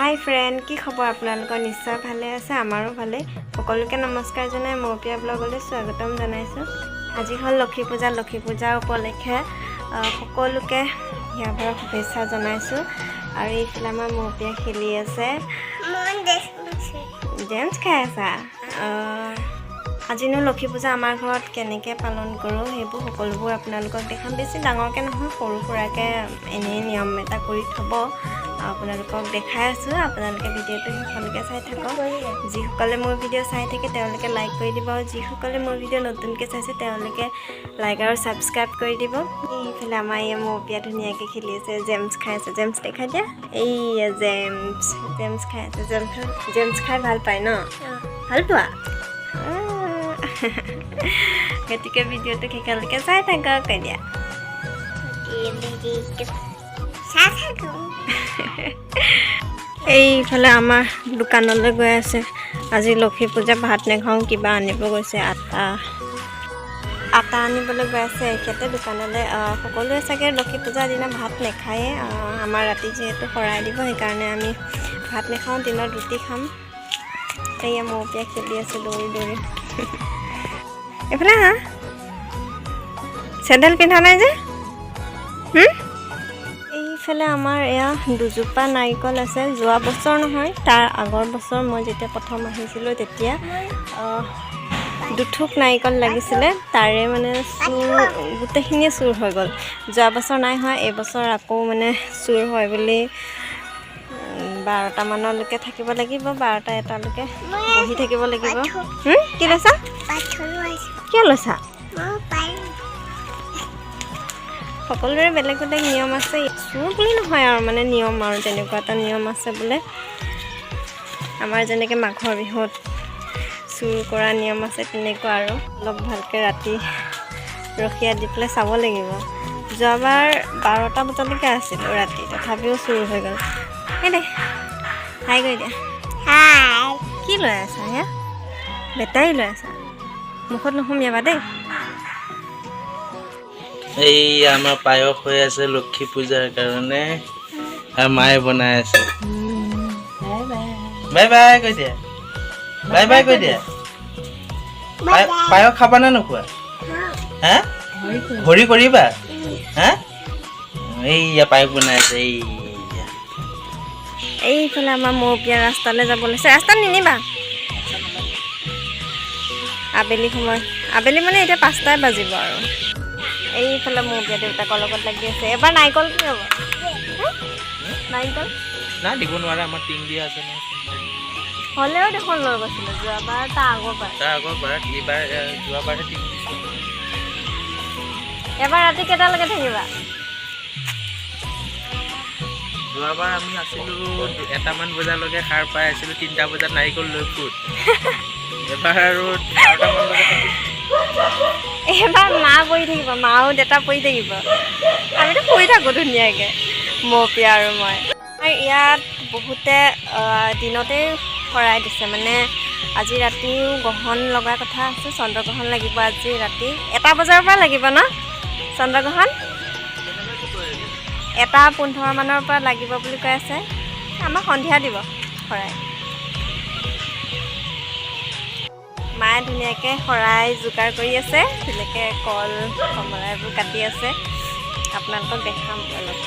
হাই friend, কি খবৰ আপোনালোকৰ? নিশ্চয় ভালে আছে, আমাৰো ভালে। সকলোকে নমস্কাৰ জনাই মৌপিয়া ব্লগলৈ স্বাগতম জনাইছোঁ। আজি হ'ল লক্ষী পূজা। লক্ষী পূজাৰ উপলক্ষে সকলোকে হিয়াভৰা শুভেচ্ছা জনাইছোঁ। আৰু এইফালে আমাৰ মৌপিয়া খেলি আছে, জেমছ খাই আছা। আজিনো লক্ষী পূজা আমাৰ ঘৰত কেনেকৈ পালন কৰোঁ, সেইবোৰ সকলোবোৰ আপোনালোকক দেখাম। বেছি ডাঙৰকৈ নহয়, সৰু সুৰাকৈ এনেই নিয়ম এটা কৰি থ'ব। আপোনালোকক দেখাই আছোঁ, আপোনালোকে ভিডিঅ'টো শেষলৈকে চাই থাকক। যিসকলে মোৰ ভিডিঅ' চাই থাকে, তেওঁলোকে লাইক কৰি দিব আৰু যিসকলে মোৰ ভিডিঅ' নতুনকৈ চাইছে, তেওঁলোকে লাইক আৰু ছাবস্ক্ৰাইব কৰি দিব। এইফালে আমাৰ এই মৌপিয়া ধুনীয়াকৈ খেলি আছে, জেমছ খাই আছে। জেমছ দেখাই দিয়া। এইয়া জেমছ, জেমছ খাই আছে। জেমছ, জেমছ খাই ভাল পায় ন? ভাল পোৱা? গতিকে ভিডিঅ'টো শেষলৈকে চাই থাকক। কৈ দিয়া। চাই থাকোঁ। এইফালে আমাৰ দোকানলৈ গৈ আছে। আজি লক্ষী পূজা, ভাত নাখাওঁ, কিবা আনিব গৈছে। আটা, আটা আনিবলৈ গৈ আছে এখেতে দোকানলৈ। সকলোৱে চাগে লক্ষী পূজাৰ দিনা ভাত নাখায়ে। আমাৰ ৰাতি যিহেতু শৰাই দিব, সেইকাৰণে আমি ভাত নাখাওঁ, দিনত ৰুটি খাম। এয়া মৌপিয়া খেলি আছে দৌৰি দৌৰি। এইফালে হা, চেণ্ডেল পিন্ধা নাই যে? এইফালে আমাৰ এয়া দুজোপা নাৰিকল আছে। যোৱা বছৰ নহয়, তাৰ আগৰ বছৰ মই যেতিয়া প্ৰথম আহিছিলোঁ, তেতিয়া দুথোক নাৰিকল লাগিছিলে। তাৰে মানে চুৰ, গোটেইখিনিয়ে চুৰ হৈ গ'ল। যোৱা বছৰ নাই হোৱা, এইবছৰ আকৌ মানে চুৰ হয় বুলি 12টামানলৈকে থাকিব লাগিব, 12টা 1টালৈকে বহি থাকিব লাগিব। কি লৈছা? পাথৰো আছে। কিয় লৈছা? মই পাৰিম। সকলোৰে বেলেগ বেলেগ নিয়ম আছে। চুৰ বুলি নহয় আৰু মানে নিয়ম আৰু তেনেকুৱা এটা নিয়ম আছে বোলে। আমাৰ যেনেকৈ মাঘৰ বিহুত চুৰ কৰা নিয়ম আছে, তেনেকুৱা আৰু অলপ ভালকৈ ৰাতি ৰখীয়া দি পেলাই চাব লাগিব। যোৱাবাৰ 12টা বজালৈকে আছিলোঁ ৰাতি, তথাপিও চুৰ হৈ গ'ল। এই দে, হাই কৰি দিয়া। হাই। কি লৈ আছা? সেয়া বেটাৰী লৈ আছা? মুখত নুসুমিয়াবা দেই। এই আমাৰ পায়স হৈ আছে লক্ষী পূজাৰ কাৰণে আৰু মায়ে বনাই আছে। বাই বাই কৈ দিয়া, বাই বাই কৈ দিয়া। পায়স খাবা নে নোখোৱা? হা, হৰি কৰিবা? হা, এইয়া পায়স বনাই আছে এইয়া। এইফালে আমাৰ মৌপিয়া ৰাস্তালৈ যাব লৈছে। ৰাস্তাত নিনিবা। আবেলি সময়, আবেলি মানে এতিয়া 5টাই বাজিব। আৰু এইফালে মৌপিয়া দেউতাকৰ লগত লাগি আছে। এবাৰ নাৰিকল কি হ'ব? হা? নাৰিকল? না, দিব নোৱাৰে, আমাৰ টিং দিয়া আছে নহয়। হ'লেও দেখোন লৈ গৈছিলোঁ যোৱাবাৰ, তাৰ আগৰবাৰ। তাৰ আগৰবাৰ, এইবাৰ যোৱাবাৰহে টিং দিছোঁ। এবাৰ ৰাতি কেইটালৈকে থাকিবা? যোৱাবাৰ আমি আছিলোঁ 1টামান বজালৈকে, সাৰ পাই আছিলোঁ 3টা বজাত নাৰিকল লৈ ফুট। এবাৰ আৰু 12টামান বজাত থাকিম। এইবাৰ মা পৰি থাকিব, মা আৰু দেউতা পৰি থাকিব। আমিতো শুই থাকোঁ ধুনীয়াকৈ, মৌপিয়া আৰু মই। আৰু ইয়াত বহুতে দিনতেই শৰাই দিছে। মানে আজি ৰাতিও গ্ৰহণ লগা কথা আছে। চন্দ্ৰগ্ৰহণ লাগিব আজি ৰাতি 1টা বজাৰ পৰা লাগিব ন চন্দ্ৰগ্ৰহণ? 1টা 15 মানৰ পৰা লাগিব বুলি কৈ আছে। আমাক সন্ধিয়া দিব শৰাই। মায়ে ধুনীয়াকৈ শৰাই যোগাৰ কৰি আছে, ধুনীয়াকৈ কল, কমলা এইবোৰ কাটি আছে। আপোনালোকক দেখাম অলপ।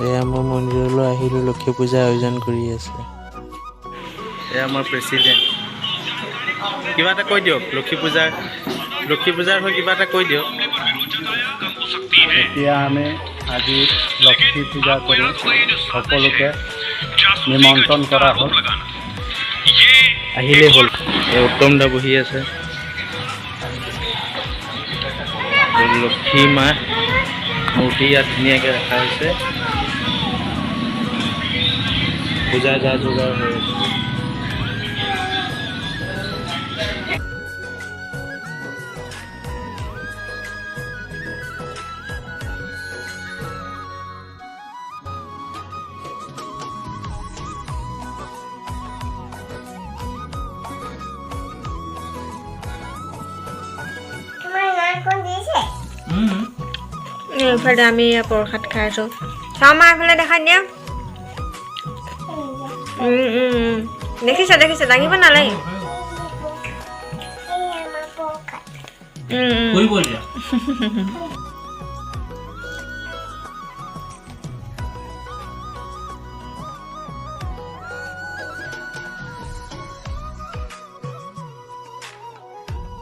এয়া মই মন্দিৰলৈ আহিলোঁ, লক্ষী পূজা আয়োজন কৰি আছে। এয়া আমাৰ প্ৰেচিডেণ্ট, কিবা এটা কৈ দিয়ক। লক্ষী পূজাৰ হৈ কিবা এটা কৈ দিয়ক। এতিয়া আমি আজি লক্ষী পূজা কৰি সকলোকে নিমন্ত্ৰণ কৰা হ'ল। আহিলেই হ'ল। এই উত্তম দা বহি আছে। লক্ষী মা মূৰ্তি ইয়াত ধুনীয়াকৈ ৰখা হৈছে। পূজা যা যোগাৰ হৈ আছে। তোমাৰ নাৰিকল দিছে। এইফালে আমি প্ৰসাদ খাই আছোঁ। চাওঁ মা, এইফালে দেখাই দিয়া। দেখিছা, দেখিছা, দাঙিব নালাগে। এয়া আমাৰ প্ৰসাদ। উম, উম। কৰিব এতিয়া।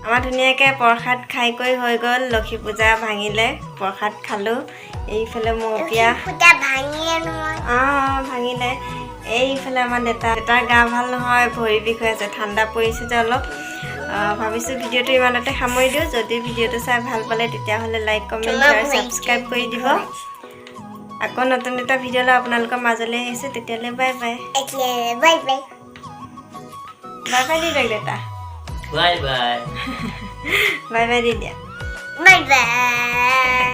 আমাৰ ধুনীয়াকৈ প্ৰসাদ খাই কৰি হৈ গ'ল। লক্ষী পূজা ভাঙিলে, প্ৰসাদ খালোঁ। এইফালে মৌপিয়া পূজা ভাঙিলে নহয়। অঁ, ভাঙিলে। এইফালে আমাৰ দেউতাৰ গা ভাল নহয়, ভৰি বিষ হৈ আছে, ঠাণ্ডা পৰিছে যে অলপ। ভাবিছোঁ ভিডিঅ'টো ইমানতে সামৰি দিওঁ। যদি ভিডিঅ'টো চাই ভাল পালে, তেতিয়াহ'লে লাইক, কমেণ্ট, তোমাৰ শ্বেয়াৰ, ভৰিটো ছাবস্ক্ৰাইব কৰি দিব। আকৌ নতুন এটা ভিডিঅ' লৈ আপোনালোকৰ মাজলৈ আহিছোঁ। তেতিয়াহ'লে বাই বাই। এতিয়া bye bye. Bye by the দিয়ক দেউতা। Bye bye. Bye by the দিয়া। Bye bye.